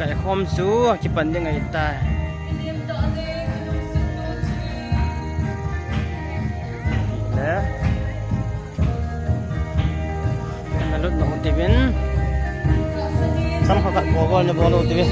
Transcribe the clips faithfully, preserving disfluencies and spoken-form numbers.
Kaikhom chu kipan ding ahitai. Le. Nalut na utivin. Sam khat khat bol bol na bol utivin.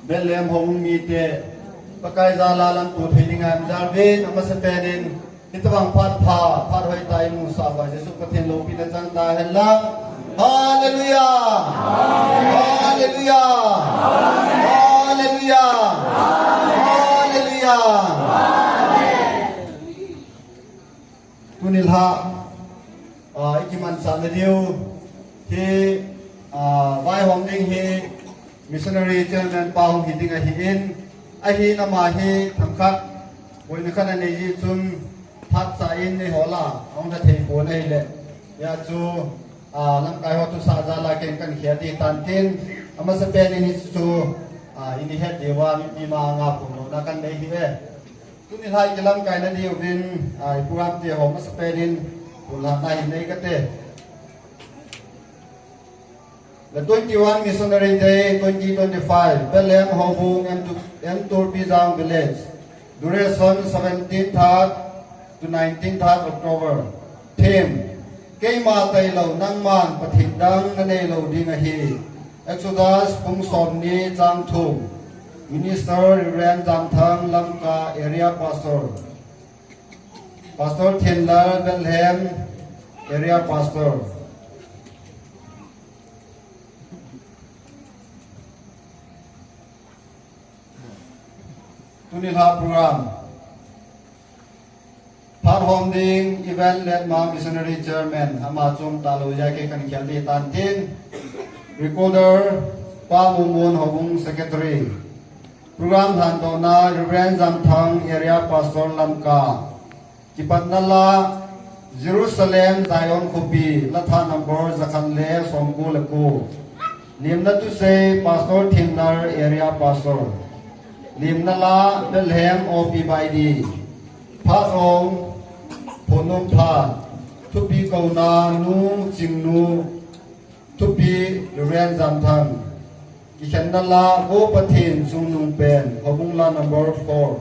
Bethlehem home mite, Pakai jal a lamto thei dinga um jal uvin, amasapen in, hitobang phat pha, phat hoitah imusah uva, Jesu Pathen loupina chang tahen lang. Hallelujah! Hallelujah! Hallelujah! Hallelujah! Tuni lha, ah, ikimanchah nadiu hi, ah, vaihom ding hi missionary chairman pa hung hi ding ahin, ahin ama hi themkhat, boina khat anei jeh chun phatcha in eiho lah a hung lha thei pon ahile, hijeh chun, ah, lamkai ho thusah jal a ken kahin khel ding tan tin, amasapen in hichu, ah, ini het diuva mipi ma anga phondohna kahin nei ahi e. Tuni lha ikilamkai nadiuvin, ah, i program te ho amasapen in, pulhahna hin nei kate. The twenty-one Missionary Day twenty twenty-five, Bethlehem Houbung, M two, M two Pijang Village. Duration seventeen third to nineteen third October. Theme, Keima tailou nangman pathen dang nanei lou ding ahi. Exodus bung somni chang thum. Minister Reverend Jamthang Lamka, Area Pastor. Pastor Thinlal, Bethlehem, Area Pastor. Tuni lha program. Phat hom ding event le ama missionary chairman ama chom talou jeh a kei kahin khel ding tan tin. Recorder, Pa Mumun, Houbung Secretary. Program lhandohna, Reverend Jamthang, Area Pastor, Lamka. Kipatna la, Jerusalem, Zion khopi, la thah number jakhat le somko le ko. Lemna thusei, Pastor Thinlal, Area Pastor. Lemna la, Bethlehem, O P Baidi. Phat hong, phonung phat. Thupi kouna, Nu Chingnu. Thupi, Reverend Jamthang. Kikhenna la, Vo Pathen Chungnungpen, Houbung la number four.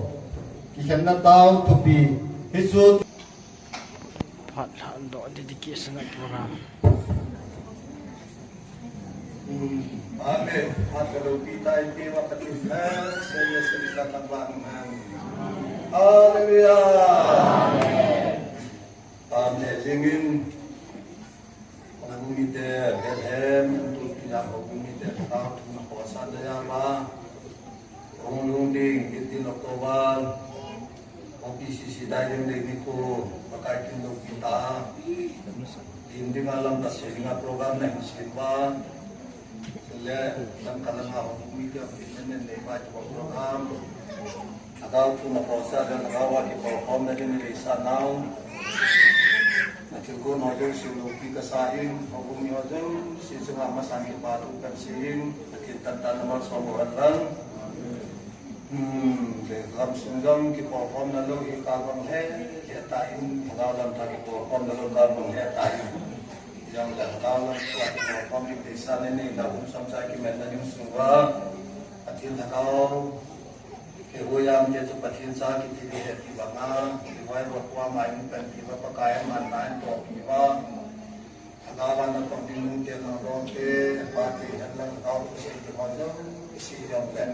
Kikhenna tao, thupi. Hichu. Phat lhandoh dedication program. Hmm, amen. Phat ka loupi tai, Pathen, Pathen, Pathen, Pathen, Pathen, Pathen. Hallelujah. Amen. Amen. Jingin. Houbung mite, Bethlehem, M two Pijang houbung mite, Lhagao thumna khohsah ding uva. Hung lhung ding, eighteen October, O P C C dai ding ding nikho, Pakai kin loupi ta. Lim dinga lamkai sei dinga program nahin sem uva. Chule, lamkai langa houbung mite, lim nen nen nei uva tua program. Lhagao thumna khohsah le Lhagao a kipalkhomna ding nei sa nau. Na thilgon ho jouse loupi kasa in, houbung mi ho jouse chunga masang kipa thu kahin sei in, Pathen tantan na malsom uhen lang. Hmm, le gamsung jong kipalkhomna lou hi kal bang he, he ta in, Lhagao lamkai kipalkhomna lou kal bang he ta in. Jong le Lhagao lamkai kipalkhom ding deisah nei nei, la um som sa kimelna ding sung uva. Pathen Lhagao Keiho jam te chu Pathen cha kiti ding ahi ti banga, kivaipo kuama in panpi uva, Pakai aman na in tohpi uva. Lhagao vana pang ding nungte nangdongte, pate henlang Lhagao thusei te ho jong, Isi jong le,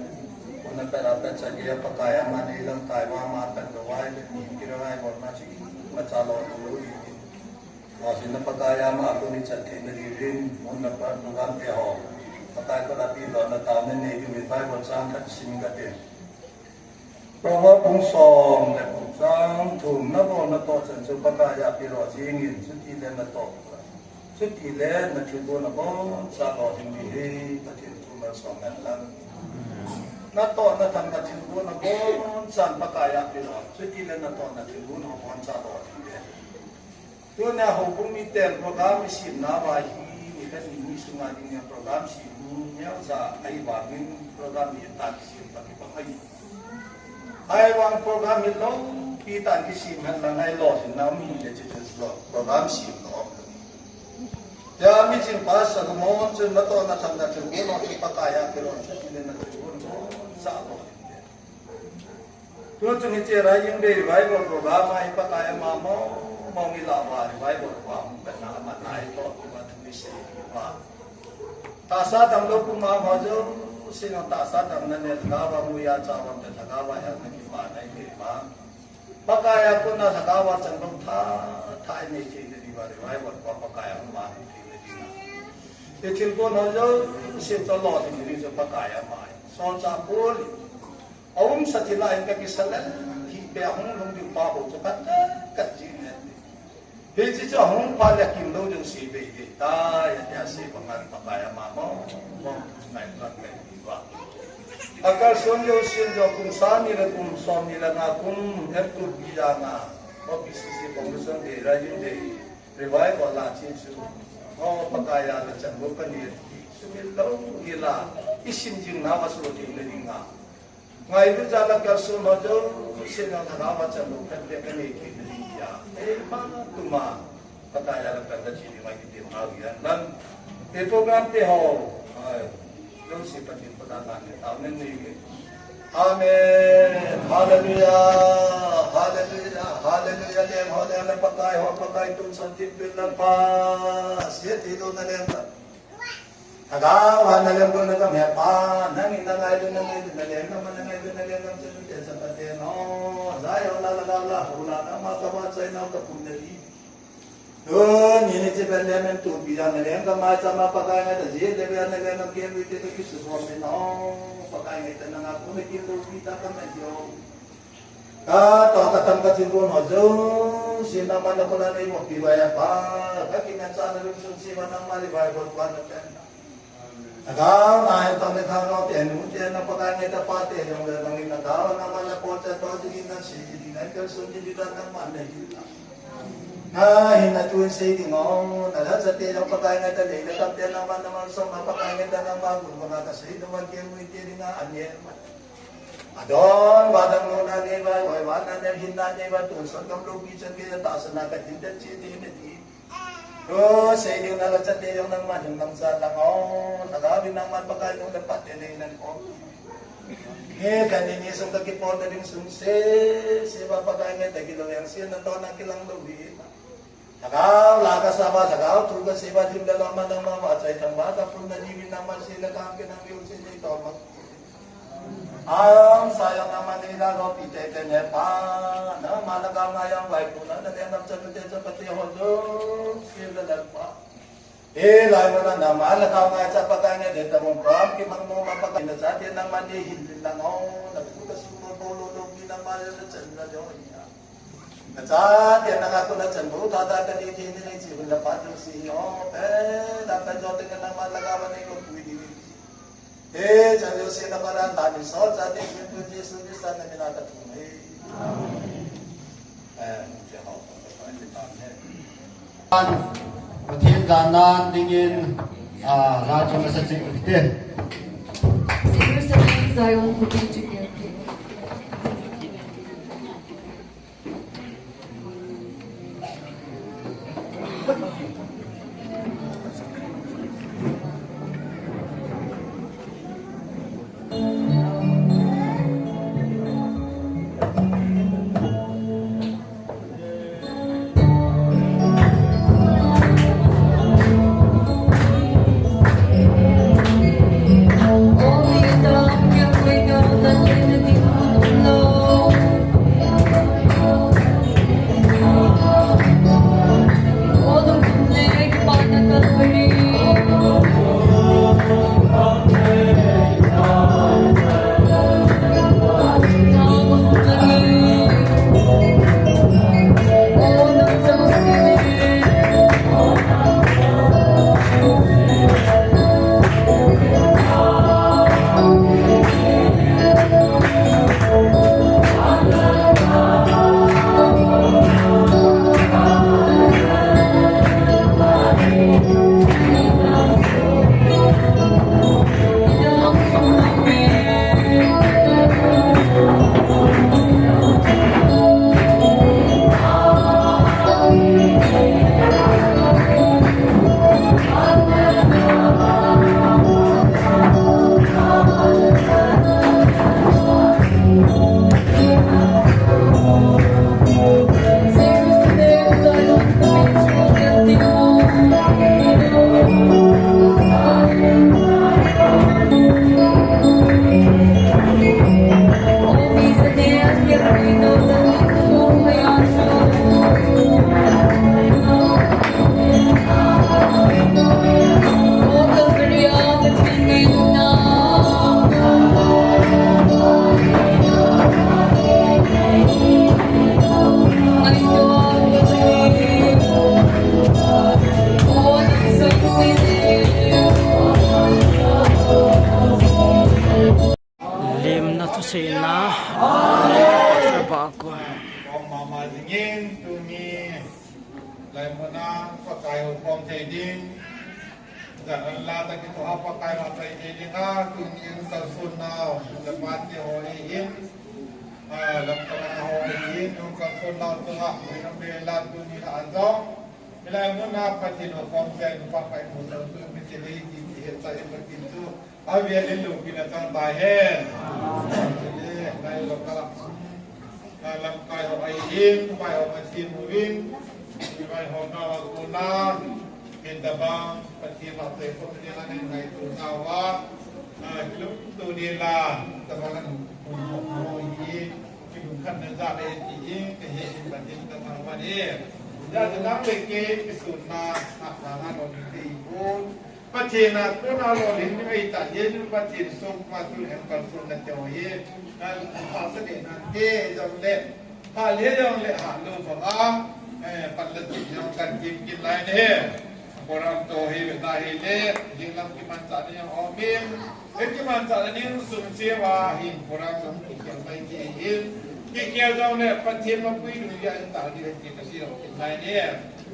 una pera pet sa ke Pakai ama nei lang tai va ma pet do vai le ni kira vai bon ma si ma cha lo lo ni. Asin na Pakai ama ko ni chat thei na di rin, una pa program te ho. Pakai ko la pi lo na ta ne nei di mi vai bon sang khat sim ka te. Proverb bung som le bung sang thum, na bol na toh chan chu Pakai a pi lo jing in, chuti le na toh, chuti le na thilgon abon cha lo ding di hi, Pathen thu malsom hen lang. Na toh na tham na thilgon abon chan Pakai a pi lo, chuti le na toh na thilgon abon cha lo ding di. Tuna houbung miten program isim nauva hi, ni khat ni ni sunga ding a program sim ni neo ja ahi vangin program hi ta kisim ta kibang ahi. Ahi vang program hi lou pi tan kisim hen lang ahi lo sin na mi le chi chu lo program sim lo. Tia mi ching pa sa ko mon chun na toh na tham na thilgon chu Pakai a kilon chu ti le na thilgon lo sa lo. Tuchung hiche Raiying Day revival program a hi Pakai ama mong mong ilah uva revival program kana aman ahi toh tua thu isei uva. Tahsa dang lou puma ho jouse jong tahsa dang na ne lhagao va muya cha uvam te lhagao va helna kipana nei thei uva. Pakai a kona lhagao va chan lou tha tha inei thei na diuva revival program Pakai ama nei thei na diuva. Ithilgon ho jouse chu lo thei na diu chu Pakai ama ahi. Solchah Paul in Aumsa thil a hin kakisa lel hih beh a hung lhung ding pa bou chu khat khat jing ahi. Hiche chu ahung phat le akim lou ding sei bei ding tai, ati a sei banga Pakai ama mong mong thu ngai lang ngai diuva. Akalson jousen jong kum sang ni le kum som ni le nga kum em kum pi a nga. O P C C Foundation Day, Raiying Day, Revival a che chu. O Pakai a la chan bou kanei ti. Sumil lou hila, isim jing nau a so ding le ding a. Ngailut jal a kalson ho jouse jong lhagao va chan lou khat beh kanei thei na ding tia. Eima tuma Pakai a la kan da chi ding mai kiti ma wi an nan. Te program te ho. Ai. Jouse Pathen pa dan ne tao ne nei le. Amen. Hallelujah. Hallelujah. Hallelujah. Leng ho leng le Pakai ho Pakai tun san tin pil na pa. Sia ti lo na leng na. Lhagao a na lem gon na gam he pa, nangin na ngailut, na ngailut, na leng gam, na ngailut, na leng gam, chun te sa pa te no. Zion la lhagao la, ho la, nangma ka vahchoi nau ka pum na di. Tuni ni che Bethlehem tu pi a na leng gam, ma cha ma Pakai ngai ta je, le be na leng gam, ke wi te to ki su som ni no. Pakai ngai ta na nga ku na ki lo pi ta ka na jo. Katoh katham kathilgon ho jouse nangman nakona neiboh pi uva he pa, kakinep chah na lungsun cheh uva nangman revival pan na pen. Lhagao na he tah le lhagao te nu te na Pakai ngai ta pa te jong le nangin lhagao nangman na pol chat to ding in na sei ding in na kalson ding in nangman na hin na. Na hin na tun sei ding o, na lhacha te jong Pakai ngai ta lei le kam te nangman na malsom na Pakai ngai ta nangman gun uva na ka sei ding uva kei mu te ding a an ye. Adon, vadang lona neiva, oi vana nem hinna neiva, tun son gam lou pi chan gei tahsa na ka tin den chi ti ne ti. Ro, sei ding na la chat te jong nangman jong nang sa lang o, lhagao vin nangman Pakai nu le pa te nei nan ko. Ni ka ni ni sung ka kipol ka ding sung se, se va Pakai ngai ta kilou jeng se na to na kilang lou vi. Lhagao la kasa uva, lhagao thu kasei uva, lim le lom a nangma vahchoi thang uva, ka phun na ji vin nangma sei le kam ke nang viu sei nei to ma. Am sa jong nangma nei la lo pi te te ne pa, nangma lhagao ngai jong vai pu na, na leng gam chanu te chapa te ho jouse le Lalpa. Hilai mun a nangma lhagao ngai cha Pakai ngai de ta mun pam ki mang mo ma Pakai na chate nangma nei hin vin lang o, na thu ka su lo bo lo lo pi nangma le na chan na jo ya. Na chate nanga kona chan bou tha tha ka nei thei na nei chi hun la pa tu si o pe la ka jo te ka nangma lhagao va nei ko pui di ni. He chan jouse na pa dan ta ni so chate Pathen tu Jesu Christa na min a ka thum e. Amen. Eh, che ho pa ta ni ta ne. Pathen dan nan dingin, ah, la chun asa chik te. Jerusalem, Zion, Kuki Junior. Seina. Sabah ko. Kong mama jingin tuni lai muna Pakai ho kong thei ding. Jan an la ta kito ha Pakai ho thei ding ha tuni in kalson nau. Lamate ho hi in. Ah, lamkala ho hi in. Kalson nau tu ha. Lambe la tuni ha anjong. Lai muna Pathen ho kong thei ding Pakai ho tu mi te le di di he ta in Pathen tu. Avi a lin lupina chang tai hen. Nai lo ka lam. Ka lamkai ho ahin, pai ho Pathen uvin. Pai ho na wa kuna. Tabang Pathen la te ko ni la ngai tu na wa. Lum tu ni la. Tabang na mu ho hi. Ki lum khat na ja le ti in. Ke he Pathen tabang wa ni. Ja tabang le ke ki sun na. Ha ha no ni te i un. Pathen a kona lolhin ding ahi ta, Jesu Pathen sung ma tu em kalson na teo hi, na pha sa ne na te jong le, pha le jong le ha lo ba a, eh, pat la ti jong kan kim kin lai ne. Program to hi ve ta hi le, jing lam kimanchah na jong om in, eh, kimanchah na ding sung che va hin, program jong ki kial mai ki hin, ki kial jong le, Pathen mapui ding ya in ta di ve ki ta si lo kin lai ne.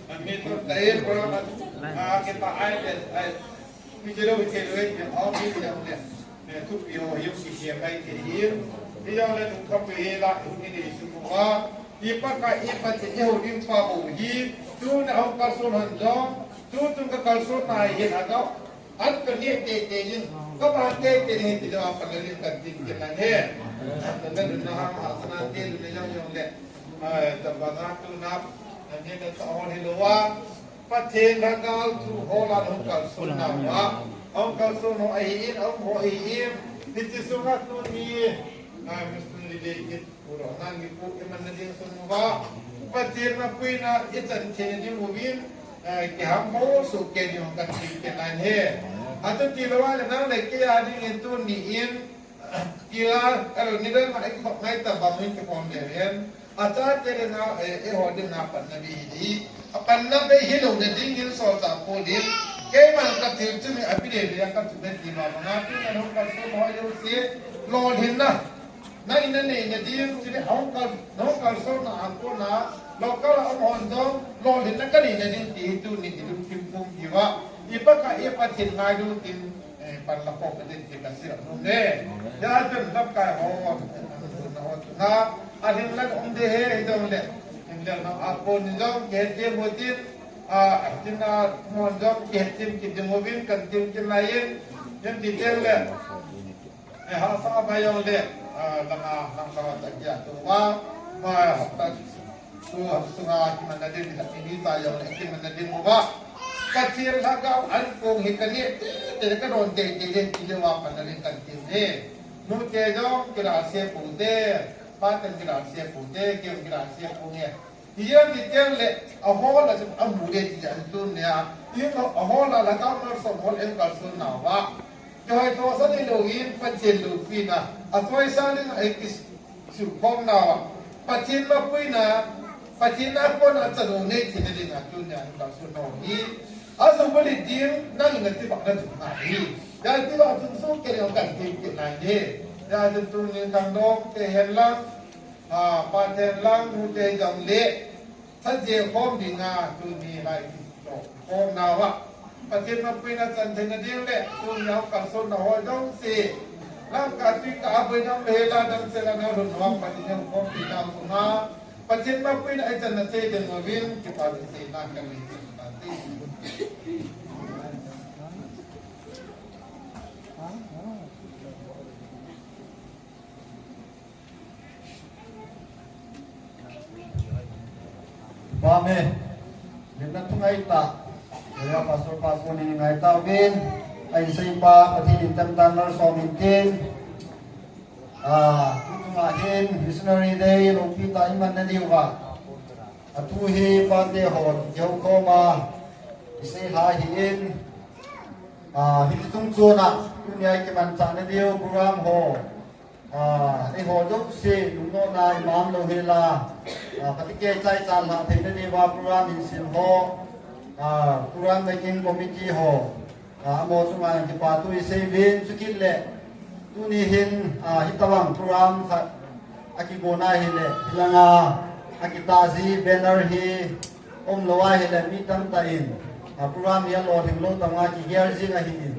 Amin. Tua hi program a, a, kei pa ai le, ai, mi te lo, mi te lo, eh, mi te lo, eh, thupi ho, hi, ki sia kai te hi. Hi jong le, thu kham hi la, thu ni ni su mo wa. Hi pa ka, hi pa te, hi ho ding pa bo hi. Tu na ho kalson han jong, tu tu ka kalson na hi na ka. An ka ni te te jing, ka ba te te ni ti lo, a pa le ni ka tin ke na he. Na na na ha, ha, sa na te le jong jong le. Ai, ta ba na tu na, na ni na ta ho ni lo wa. Pathen Lhagao thu hola hung kalson nau a, hung kalson ho ahin, hung ho ahin, hiche sunga tuni, ah, missionary day kit, puro nang ki pu iman na ding sung uva, Pathen mapuina ichan thei ding uvin, ah, kiham ho soh kei ding hung kan thei kei nai he. Atu tilou a le nang le kei a ding in tuni in, Kila, alo, ni dan ma, eh, khop ngai ta bang in kikhom le hen. Acha te le na, eh, eh, ho ding na pan na bi hi. A pan na bi hi lo na ding in so ta po ding. Keiman ka thil chu mi a pi le le ka chu be ti ma ma na tu na lo ka so mo yo si. Lolhin na. Na in na nei na ding chu le hong ka, hong ka so na a ko na. Lo ka la hong hon dong. Lolhin na ka nei na ding ti tu ni ki dum kim pum ki wa. I pa ka i pa thil ngai dum kim. Eh, pan la ko ka din ki ka sira nung ne. Ya chun lamkai ho, na ho chun ha. A hin la um de he, he dong le. Hin le na a ko ni dong, ke te mo tin. A, tin a mo dong, ke tin ki ding mo bin, kan tin ki la yin. Yin ti tel le. Eh, ha sa ma yong le. A, la na, na ka ta kia tu wa. Ma, ha ta. Tu hapsunga kimanna ding, ni ta jong le kimanna ding uva. Pathen Lhagao an kong hi ka ni, te, te ka don te, te, te, te, wa pan na ding kan tin he. Nu te jong kila se pu te, pa te kila se pu te, ke kila se pu nge. Hi jong ni te le, a ho la se a mu le ti jan tu ne a. Hi a ho la la ka ma so mo en ka so na wa. Kihoi thosa nei lou in, Pathen loupina. A thoisa ding a kis-, sukhom nau a. Pathen mapuina, Pathen a kona chan u nei theina dinga tunia kalson nau hi. A sum bali ding, nang in a tibah na chun ngai hi. Ya tibah chun so kei le kan ti ti nai ni. Ya chun tunin kan dong te hen lang, a, pa te hen lang, nu te jong le. Thaje khom dinga tuni lai ti to khom nau a. Pathen mapuina chan theina ding le tuni a kalson na ho jong si. Lamkai tui ka aboi nam he la dam se la na lhun hom Pathen jong khom ti nau sunga. Pathen mapuina ichan na thei ding uvin kipa ti na ka mi ti. Amen. Limna thu ngai ta. Area Pastor pa ko ni ngai ta vin. Ai sei pa Pathen in tam tan nor som in tin. Ah, tu tu ma hin missionary day lo pi ta iman na diu va. A thu hi pa te ho, jeu ko ma. Isei ha hi in. Ah, hi tung chu na. Tu ni ai ke man cha na diu program ho. Ah, eiho jouse, lungmonna i mang lou hela. Ah, kati kei chai chan la theina diuva program in sim ho. Ah, program making committee ho. Ah, amaho chunga kipa thu i sei uvin, chukit le. Tuni hin, ah, hitobang program khat akigong ahile, hilanga akitah ji banner hi umlou ahile, mi tamtah in, ah, program hi alolhing lou tobanga kigel jing ahin.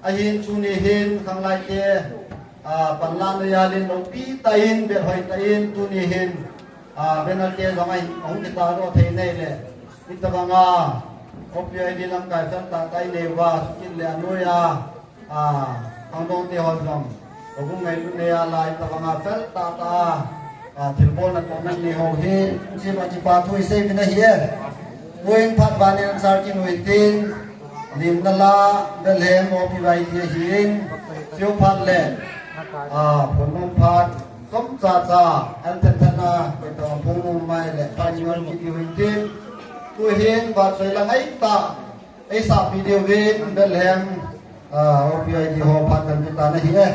Ahin tuni hin khanglai te, ah, panlahna jal in loupi tah in, belhoi tah in, tuni hin, ah, banner te jong ahin, ahung kitah doh thei nahile, hitobanga O P I D lamkai fel tahtah inei uva, sukit le anoi a, ah, khangdong te ho jong, abu ngailut nei a lai tobanga fel tahtah a, ah, thilbolna tohna nei ho hi, chima kipa thu isei uvin ahi e. Tuin phat vannoi ansar kinoi tin, limna la, belhem O P I D ahin, siu phat le, ah, phunnom phat, chomcha cha, an then then a, koi tong phung mai le, pa ni man kiti uvin tin, tuhin, bat soi la ngai ta, ei sa video vin, belhem, ah, O P I D ho phat kan kita na hi e.